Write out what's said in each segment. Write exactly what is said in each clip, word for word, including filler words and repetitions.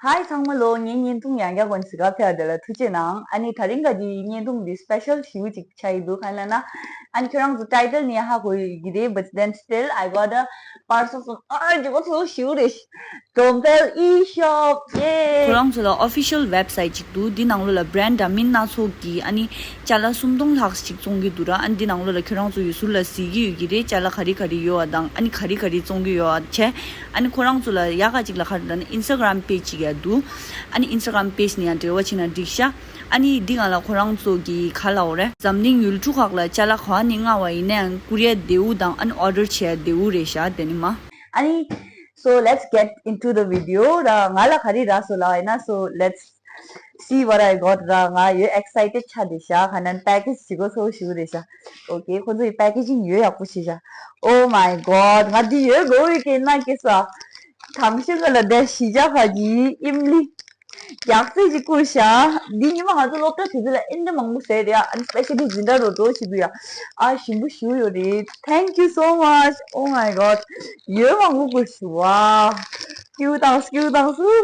ཧའི་ཚང་མ་ལོ། ངའི་བརྙན་ཐུང་ཡང་བསྐྱར་ཀོན་ཟི་ག་ཕེ་བ་དེ་ལ་ཐུགས་རྗེ་གནང་། ཨ་ནི་ད་རིང་ག་གི་བརྙན་ཐུང་འདི་སྤེ་ཤལ་ཞེ་པོ་ཅིག་ཆགས་ཀྱི་འདུག་ག་ལབ་ན། ཨ་ནི་ཁྱོད་རང་ཚོ་ཊའི་ཊལ་ནས་ཧ་གོ་ཡི་གི་རེད། but then still I got a parcel from, ཨ་ཇོ་ཚོ་ཞུ་རེད། འཛོམས་དཔལ་ཨི་ཤོབ། ཡེ། ཁོ་རང་ཚོ་ལ་ཨོ་ཕི་ཤལ་ཝེབ་སའིཊ་ཅིག་འདུག་འདི་ནང་ལོགས་ལ་བྷི་རེན་ཌི་འདྲ་མིན་སྣ་ཚོགས་ཀྱི་ཨ་ནི་ཅ་ལག་སུམ་སྟོང་ལྷག་ཅིག་བཙོང་གི་འདུག་ར། ཨ་ནི་འདི་ནང་ལོགས་ལ་ཁྱོད་རང་ཚོ་ཡོད་ཟུར་ལ་གཟིགས་ཀྱི་ཡོད་ཀྱི་རེད། ཅ་ལག་ག་རེ་ག་རེ་ཡོད་པ་དང་ཨ་ནི་ག་རེ་ག་རེ་བཙོང་གི་ཡོད་པ་བྱས། ཨ་ནི་ཁོ་རང་ཚོ་ལ་ཡག་ག་ཅིག་ལ་ག་རེ་ལབ་ན་ཨིན་སི་ཊ་གྷི་རམ་པེཇ་ཅིག་ཡང་འདུག་ཨ་ནི་ཨིན་སི་ཊ་གྷི་རམ་པེཇ་ནས་ཡང་འབྲེལ་བ་བྱས་ན་འགྲིག་ཤག་ཨ་ནི་འདི་སྒང་ལ་ཁོ་རང་ཚོ་གི་ག་ལབ་དགོས་རེད། འཛམ་གླིང་ཡུལ་གྲུ་ཁག་ལ་ཅ་ལག་ག་བ་ནས་མངགས་པ་ཡིན་ནའང་ཀུ་རི་ཡར་བདེ་པོ་དང་ཨ་ནི་ཨོ་ཌར་བྱས་བདེ་པོ་རེད་ཤག་དེ་ནི་མ། ཨ་ནི། So let's get into the video ར། ང་ལ་ག་རེ་རག་སོང་ལབ་ཡིན་ན། so let's see what I got ར། ང་ཡོད་ཨེག་སའི་ཊེཌ་ཆགས་བསྡད་ཤག་ག་ནང་པེ་ཀེཇ་ཞིག་གོ་ཚོ་ཞུ་རེད་ཤག་ཨོ་ཀེ། ཁོ་ཚོ་ཡི་པེ་ཀེ་ཇིང་ཡོད་ཡག་པོ་ཞིག་ཤག Oh my god ང་འདི་ཡོད་དགོས་ཡོད་ཀྱི་ན་ཀེ་ས། དང་ཤོས་ག་ལ་དེ་གཞིས་ཆགས་ཁ་གི་ཨིམ་ལི། རྒྱག་རྩེ་ཞིག་བསྐུར་ཤག་འདི་ཉི་མ་ང་ཚོ་སློབ་གྲྭ་དུས་ཚོད་ལ་ཨིན་དྲ་མང་པོ་ཟས་རེད་ཨ། ཨ་ནི་སྤེ་ཤལ་ལི་འཛིན་གྲྭ་རུ་འགྲོ་བཞིན་འདུག་ཡ། ཨ་ཞིམ་པོ་ཞིག་ཡོད་རེད། Thank you so much. Oh my god. ཡོད་མང་པོ་བསྐུར་ཤག་ཝ། སྐྱིད་པོ་བཏང་སྐྱིད་པོ་བཏང་སུ།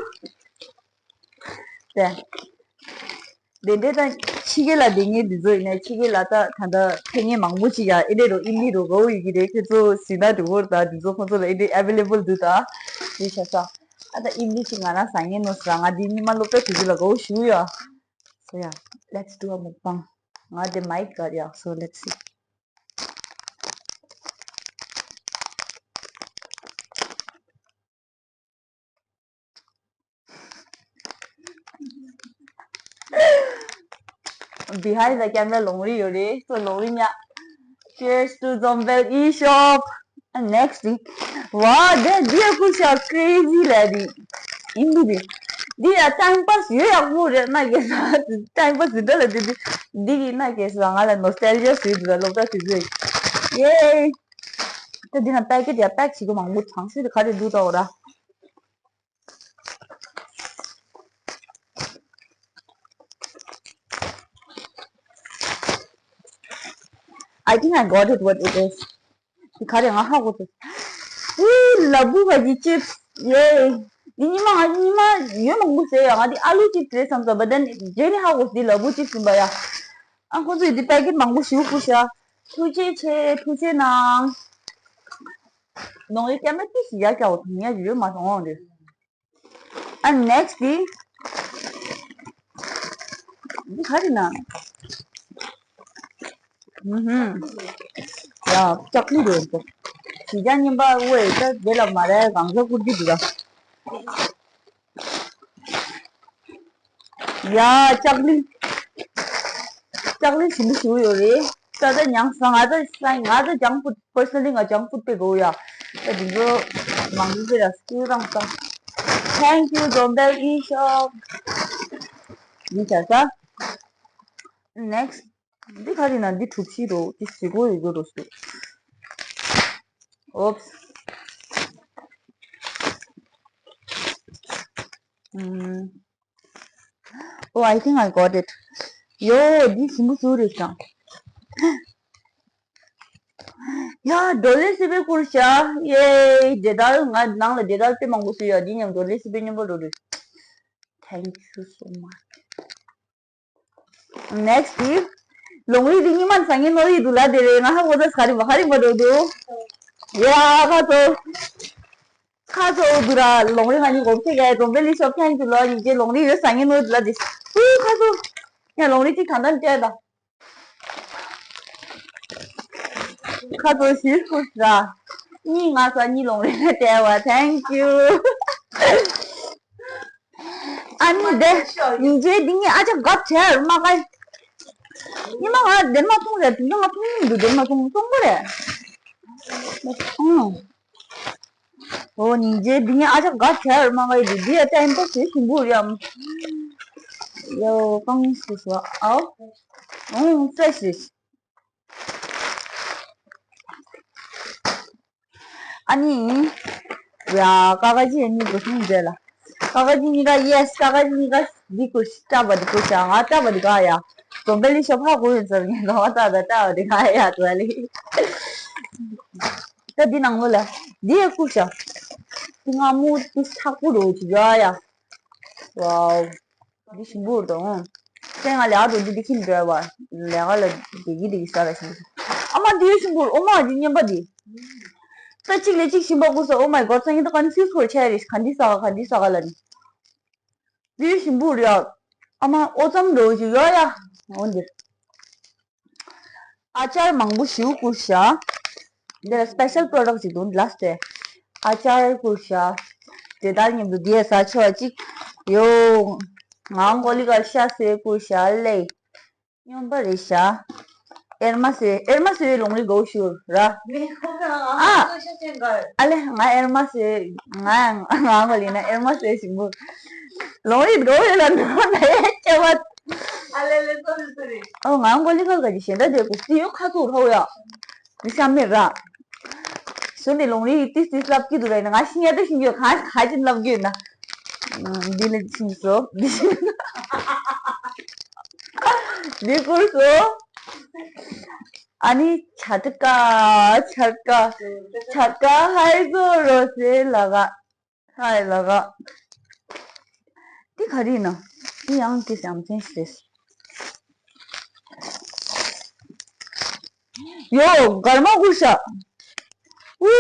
དེ། དེ་འདྲའི་ད་ཕྱི་རྒྱལ་ལ་བསྡད་མཁན་འདི་ཚོ་ཡིན་ན་ཕྱི་རྒྱལ་ལ་ད་ད་ལྟ་ཕེབས་མཁན་མང་པོ་ཅིག་ཡ་ཨེ་འདྲའི་རུ་ཨིན་ལི་རུ་གོ་ཡི་གི་རེད། ཁྱོད་ཚོ་ཟིན་ན་འགྲིག་གོ་ད་འདི་ཚོ་ཁོ་ཚོ་ལ་ཨེ་འདྲའི་ཨེ་ཝེ་ལེ་བལ་འདུག་ད་འདི་ཆ་ས། ཨ་ད་ཨིན་ལི་ཅིག་ང་རང་ཟ་ངེས་ནོ་ཟ། ང་འདི་ཉི་མ་སློབ་གྲྭ་དུས་ཚོད་ལ་གོ་ཞུ་ཡ། So yeah, let's do a mukbang. ང་འདི་མའིག་ག་རེད་ཡ། So let's see. Behind the camera ལོང་རི་ཡོད་རེད། ཁོ་ལོང་རི་ཉག Cheers to Zombel eShop. Next week. ཝ་དེ་འདི་ཡ་ཁུ་ཤ་crazy ལ་རི། ཨིན་འདི་འདི་འདི་ཡ་time pass ཡོད་ཡག་པོ་རེད་ན་གེ་ས། time pass འདི་འདྲ་ལ་འདི་འདི་འདི་གི་ན་གེ་ས་ང་ལ་nostalgia ཞིག་འདུག་ལ་སློབ་གྲྭ་དུས་ཚོད། ཡེ། ད་འདི་ན་པེ་ཀེཊ་ཡ་པེག་བྱེད་དགོས་མང་པོ་གྲངས་ཤིག་ག་རེ་འདུག་ལྟ་འོ་ར། I think I got it what it is. དེ་ག་རེ་ང་ཧ་གོ་ཚོད། ཨུ། ལ་བུ་བ་གི་ཅིབ་སི། ཡེ། འདི་ཉི་མ་ང་ཉི་མ་ཡོད་མང་པོ་ཟེར་ཡ། ང་འདི་ཨ་ལུ་ཅིབ་སི་རེད་བསམ་ཚོད། but then རྗེས་ནས་ཧ་གོ་འདི་ལ་བུ་ཅིབ་སི་ཡིན་པ་ཡ། ཨ་ཁོ་ཚོས་འདི་པེ་ཀེཊ་མང་པོ་ཞིག་བསྐུར་ཤག་ཐུགས་རྗེ་ཆེ། ཐུགས་རྗེ་གནང་། ནོང་ཡོད་ཀྱ་མ་ཏི་ཞིག་ཡ་ཀྱ་འོ་ཐང་ཡ་ཡོད་མ་སོང་འོང་རེད། ཨ་next དེ། འདི་ག་རེ་ན། ཧུམ་ཧུམ། ཡ་ལྕགས་རི་རེད་འདུག་གཞིས་ཆགས་རྙིང་པ་དབུ་ཡི་ད་དེ་ལ་མ་རེད་གང་ཟག་བཀུར་གྱི་འདུག་ད། ཡ་ལྕགས་རི། ལྕགས་རི་ཞིམ་པོ་ཞིག་ཡོད་རེད། ད་ད་མྱངས་སོང་། ང་ད་ང་ད་ཇང་ཕུད་personally ང་ཇང་ཕུད་དཔེ་དགོས་ཡ། ད་དེ་ཚོ་མང་པོ་དཔེ་ར་སྐྱིད་རང་ས། Thank you Zombel eShop. འདི་བྱ་ས། Next འདི་ག་རེ་ན་འདི་གྲུ་བཞི་རོ་འདི་ཞི་གོ་ཡོད་གོ་རོ་སུ། Oops. Mm. Oh, I think I got it. ཡོ། འདི་ཞིམ་པོ་ཟུག་རེད་ཤག་ཡ། ཌོ་ལེ་སི་པེ་བསྐུར་ཤག་ཡེ། འབྲས་དལ་ང་ནང་ལ་འབྲས་དལ་དཔེ་མང་པོ་བཟོས་ཡ། འདི་མཉམ་ཌོ་ལེ་སི་པེ་མཉམ་པོ་འགྲོ་རེད། Thank you so much. Next དེ། ལོང་རི་དེ་ཉི་མ་ཟ་ངེ་ནོ་ཡི་འདུག་ལ་དེ་རེད། ང་ཧ་གོ་ཚ་ཁ་རི་བ་ཁ་རི་བ་འགྲོ་འདུག་ཡ་ཁ་ཚོ། ཁ་ཚོ་འོ་དུ་ར་ལོང་རི་ང་ནི་གོམ་ཚེ་གའི་ཙོམ་པེ་ལི་ཤོབ་ཁན་གི་ལོ་ཡི་ཅེ་ལོང་རི་ཡོད་ཟ་ངེ་ནོ་དུ་ལ་དེ། ཧུ་ཁ་ཚོ། ཡ་ལོང་རི་ཅིག་ད་ད་སྤྲད་ད། ཁ་ཚོ་ཞིག་ཁུ་ར། གཉིས་ང་ཚོ་གཉིས་ལོང་རི་ལ་སྤྲད་བ། Thank you. ཨ་ནི་དེ་ཉིན་རྗེས་འདི་ཉིད་ཨ་ཅག་གབ་བྱས་ར་མ་ག་ཡི། ཉི་མ་ང་དེ་མ་འཐུང་རེད། དེ་ང་འཐུང་མི་འདུག་དེ་མ་འཐུང་སོང་གོ་རེད། ཨང་། ཨོ་ཉིན་རྗེས་འདི་ཉིད་ཨ་ཅག་ག་ཁྱེར་མ་ག་ཡི་འདི་འདི་ཡ་ཏན་པོ་ཞེ་ཞིམ་པོ་རེད་ཨམ། ཡོ་གང་སུ་སུ་ཨའོ། ཨང་ཧྥེ་ཤི་རེད། ཨ་ནི། ཡ་ཀ་ཀ་ཅི་ཡ་གཉིས་གོ་སུང་མཇལ་ལ། ཀ་ཀ་ཅི་གཉིས་ཀ་ཡེས། ཀ་ཀ་ཅི་གཉིས་ཀ་འདི་གོ་ཤི་ཀྲ་བ་འདི་གོ་ཤ་ང་ཀྲ་བ་འདི་ག་ཡ། ཙོམ་པེ་ལི་ཤོ་ཕ་གོ་ཡོད་ཟེར་ངས་ལོ་ཙ་ད་ཀྲ་བ་འདི་ག་ཡ་ཙ་ལི། ད་འདི་ནང་ལོ་ལ། འདི་ཡ་ཀུ་ཤ། འདི་ང་མོ་འདི་ཚག་པོ་རོ་ཅི་ཡ་ཡ། ཝའོ། འདི་ཞིམ་པོ་འདུག་ཨང་། ཁྱེད་ང་ལས་ཀ་འགྲོ་འདི་འདི་ཁྱིམ་འགྲོ་བ། ལས་ཀ་ལ་བདེ་གི་བདེ་གི་ཟ་ར་ཞིམ་པོ། ཨ་མ་འདི་ཡོད་ཞིམ་པོ། ཨོ་མ་འདི་སྙན་པ་འདི། ད་གཅིག་ལས་གཅིག་ཞིམ་པོ་དགོས་སོ། Oh my god ཚང་གི་ད་ཀོན་ཕིའུ་སི་ཁོར་ཆ་རེད། ག་འདི་ཟ་ག་ག་འདི་ཟ་ག་ལ་ནི། འདི་ཞིམ་པོ་རེད་ཡ། ཨ་མ་ཨོ་ཙམ་འགྲོ་ཞིག་ཡོད་ཡ། འོ་འདིར། ཨ་ཅར་མང་པོ་ཞིག་བསྐུར་ཤག་འདི་ལ་སྤེ་ཤལ་པྲོ་ཌག་ཅིག་འདུག་ལ་སྟེ། ཨ་ཅར་བསྐུར་ཤག་དེ་ལྟར་མཉམ་དུ་འདི་ཡ་ཟ་ཆོག་ཅིག་ཡོ། ང་མགོ་ལི་གར་ཤ་སེ་བསྐུར་ཤག་ལེ། སྨྱོན་པ་རེད་ཤག་ཨེར་མ་སེ་ཨེར་མ་སེ་ལོང་རི་གོ་ཤུར་ར། ཨ། ཨ་ལེ་ང་ཨེར་མ་སེ་ང་ང་མགོ་ལི་ན་ཨེར་མ་སེ་ཞིམ་པོ། ལོང་རི་གོ་ཡོད་ལ་འགྲོ་ན་ཡ་ཅེ་བ། ཨ་ལེ་ལེ་སོ་རི་སོ་རི། ཨོ་ང་མགོ་ལི་གར་ག་ཅི་ཞེ་འདྲ་དེ་གོ་སི་ཡོ་ཁ་ཚུར་ཧོ་ཡ། མི་ཤ་མེད་ར། སུ་ནི་ལོང་རི་ཏིས་ཏིས་ལབ་ཀྱི་འདུག་ར་ཡིན་ན་ང་ཤི་ཉལ་ཏེ་ཤི་ཉོ་གང་ག་ཅི་ལབ་ཀྱི་ཡོད་ན། འདི་ལ་ཕྱིན་སོ། འདི་བསྐུར་སོ། ཨ་ནི་ཆ་ཏི་ཀ་ཆ་ཀ་ཆ་ཀ་ཧའི་ཛོ་རོ་སེ་ལ་ག་ཧའི་ལ་ག་འདི་ག་རེ་ཡིན་ན། འདི་ཡང་འདི་ཞམ་ཆེན་ཞིག་རེད། ཡོ་གར་མ་བསྐུར་ཤག་ཨུ།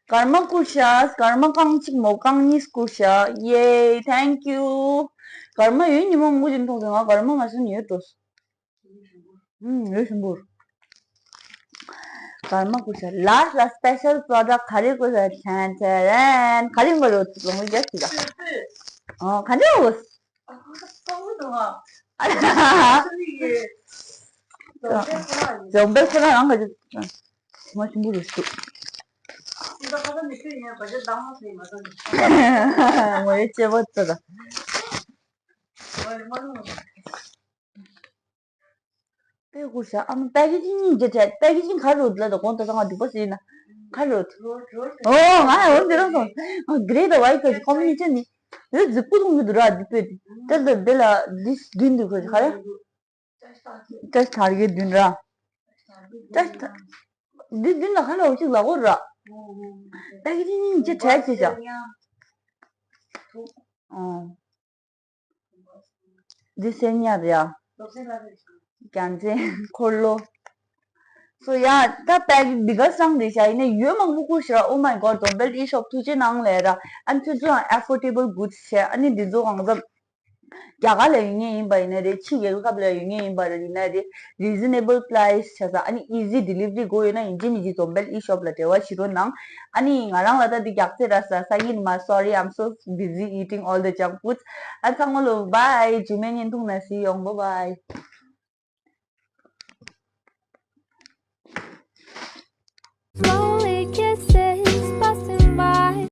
སྐར་མ་བསྐུར་ཤག་སྐར་མ་རྐང་གཅིག་མོ་རྐང་གཉིས་བསྐུར་ཤག་ཡེ་thank you། སྐར་མ་ཡོད་ཉི་མ་མུ་ཅིན་མཐོང་ཟེར་ང་སྐར་མ་མ་སོན་ཡོད་འགྲོ། ཨུམ་ཡོད་ཞིམ་པོ། སྐར་མ་བསྐུར་ཤག་ལ་ལ་སྤེ་ཤལ་པྲོ་ཌག་ག་རེ་བསྐུར་ཤག་ཐན་ཐན་རན་ག་རེ་མ་རོ་ལོང་རྒྱ་ཞིག་ཨ། ག་འདྲ་འོ། འཛོམས་པའི་ཁོ་ན་རང་ག་ཅི། མ་ཆུང་པོ་རུ་སུ། ངོ་ཡོད་ཅེས་པོ་ཙི་ད། པེ་ཀུ་ཤ་ཨམ་པེ་ཀེ་ཇིང་གཉིས་ཀྱི་གྲས་པེ་ཀེ་ཇིང་ག་རུ་ལ་དོ་གོང་དུ་ང་འདུག་པ་ཟིན་ན་ག་རུ། ཨོ་ང་འོན་དེ་རང་སོང་། གྲེ་དང་ཝའི་ཀི་ཀོམ་བི་ནེ་ཤན་ནི་ཡོད་རྫིག་པོ་མཐོང་གི་འདུག་ར་འདི་པེ་དེ་ལ་དེ་ལ་འདི་བདུན་འདུག་ག་རེ། ཀྲེ་ཐར་གི་བདུན་ར། ཀྲེ་ཐར། འདི་བདུན་ལ་ཁ་ལ་འོ་གཅིག་ལ་གོ་ར། ད་གི་ཅི་ཉིན་ཅི་བྲལ་ཅི་བྱ། ཨོ། འདི་སེ་ཉར་ཡ། རྒྱལ་མཚན་འཁོར་ལོ། སོ་ཡ་ད་པད་འདི་ག་སང་རེད་བྱ་ཡིན་ན་ཡོད་མང་པོ་བསྐུར་ཤི་ར། Oh my god Dombel E-shop ཐུགས་རྗེ་གནང་ལས་ར། ཨ་ནི་ཁྱོད་ཚོ་ཡང་affordable goods བྱས་ཨ་ནི་འདི་ཚོ་གང་འཚམ། རྒྱ་གར་ལ་ཡོད་མཁན་ཡིན་པ་ཡིན་ན་རེད། ཕྱི་རྒྱལ་ཁབ་ལ་ཡོད་མཁན་ཡིན་པ་རེད་ཡིན་ན་རེད། Reasonable price བྱས་ཙང་ཨ་ནི་easy delivery དགོས་ཡོད་ན་ཡིན་གཅིག་མིན་གཅིག་Dombel E-shop ལ་འབྲེལ་བ་བྱེད་རོགས་གནང་། ཨ་ནི་ང་རང་ལ་ད་འདི་རྒྱག་ཚད་ར་ས་ས་ཡིན་མ། Sorry, I'm so busy eating all the junk foods. ཨ་ཚང་མ་ལོ་bye. རྗེས་མའི་བརྙན་ཐུང་ནང་གཟིགས་ཡོང་། Bye bye.